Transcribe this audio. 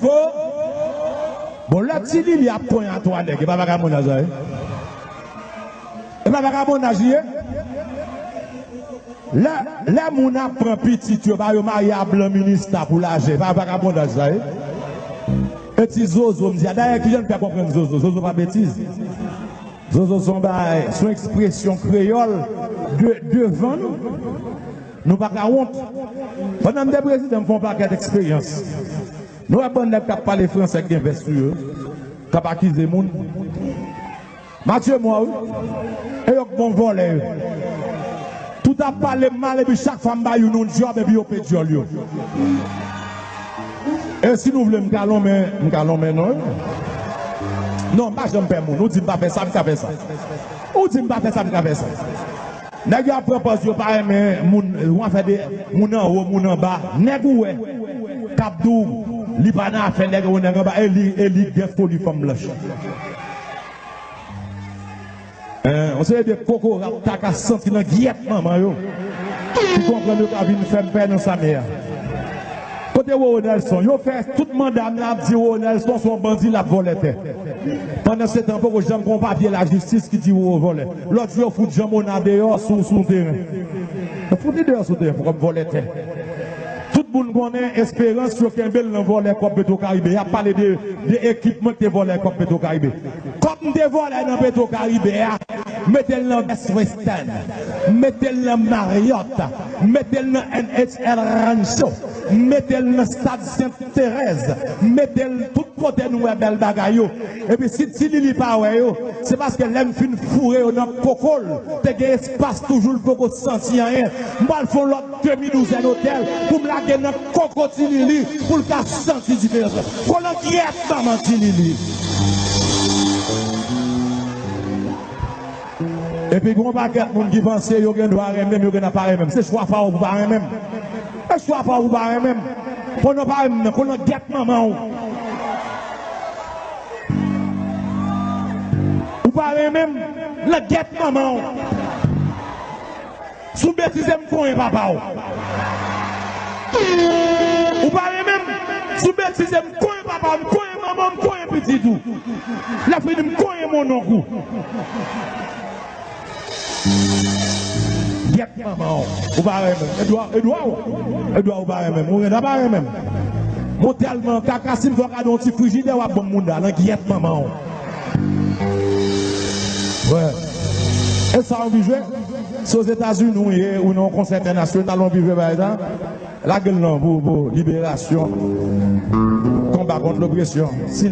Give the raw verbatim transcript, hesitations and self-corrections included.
Fo. Bon, lè Ti Lili ap konyen a twa nèg, e pa vagabondaj la ye? E pa vagabondaj li ye? Lè, lè moun ap pran pitit yo, ba yo marye a blan minista pou lajan, e pa vagabondaj la ye? E ti Zozo, m di a, dayè, kijan n fè konprann Zozo? Zozo pa betiz. Zozo se yon bagay, se yon ekspresyon kreyòl de, devan nou. Nou pa ka wont. Pandan m te prezidan, m fè yon pakèt eksperyans. Nou wè bann nèg k ap pale franse k gen vès sou yo, k ap akize moun. Matye mò, wi. E yo k bon vòlè yo. Tout ap pale m mal, epi chak fwa m ba youn yon djòb, epi yo pe dyòl yo. E si nou vle, m ka lonmen, m ka lonmen non. Non, m pa janm pè moun. Ou di m pa fè sa, m ka fè sa. Ou di m pa fè sa, m ka fè sa. Nèg yo ap pran pòz yo pa renmen moun, yon afè de moun anwo, moun anba. Nèg ou wè k ap di w li pa nan afè nèg anwo, nèg anba, e li, e li gen foli fanm blanch. Hein, yon seri de kokorat ta ka santi nan gyèt manman yo. Ki konprann yo ka vin fè m pè nan sa m ye a. Kote Roro Nelson? Yo fè tout manda m nan ap di Roro Nelson se yon bandi, l ap vòlè tè. Pandansetan, poko janm gen yon papye lajistis ki di Roro vòlè. Lòt jou, yo fout Jean Monard deyò sou, sou teren. Yo fout li deyò sou teren pou kòm vòlè tè. Tout moun konnen Esperans, yo kenbe l nan vòlè kòb Petro Caribe. Y ap pale de, de ekipman ki te vòlè kòb Petro Caribe. Kòb m te vòlè nan Petro Caribe a, mete l nan Best Western, mete l nan Marriott, mete l nan N H L Rancho, mete l nan Stad Sent Terèz, mete l tout kote nou wè bèl bagay yo. Epi si Ti Lili pa wè yo, se paske lè m fin foure yo nan koko l, te gen espas toujou, l poko santi anyen. M pral fè yon lòt demi douzèn otèl pou m lage nan koko Ti Lili pou l ka santi diferans lan. Kolangyèt manman Ti Lili. Epi gen yon pakèt moun ki panse yo gen dwa renmen m, yo gen dwa pa renmen m. Se chwa pa w pou pa renmen m. E chwa pa w pou pa renmen m. Konnen w pa renmen m nan, kolangyèt manman w. Ou pa renmen m, langyèt manman w. Si w betize m konyen papa w. Ou pa renmen m? Si w betize m konyen papa w, m konyen manman w, m konyen pitit ou. Lè fini m konyen mononk ou. Gyèt manman w. Ou pa renmen m. Edwa, Edwa w. Edwa ou pa renmen m. Ou renmen pa renmen m. Mwen tèlman kaka, si m fè w kado yon ti frijidè, w ap ban m mounda. Langyèt manman w. Wè. E sa w anvi jwe? Se Ozetazini ou ye, ou nan yon konsè entènasyonal, ou anvi jwe bagay sa? Lage l non pou, pou liberasyon. Konba kont lopresyon. Si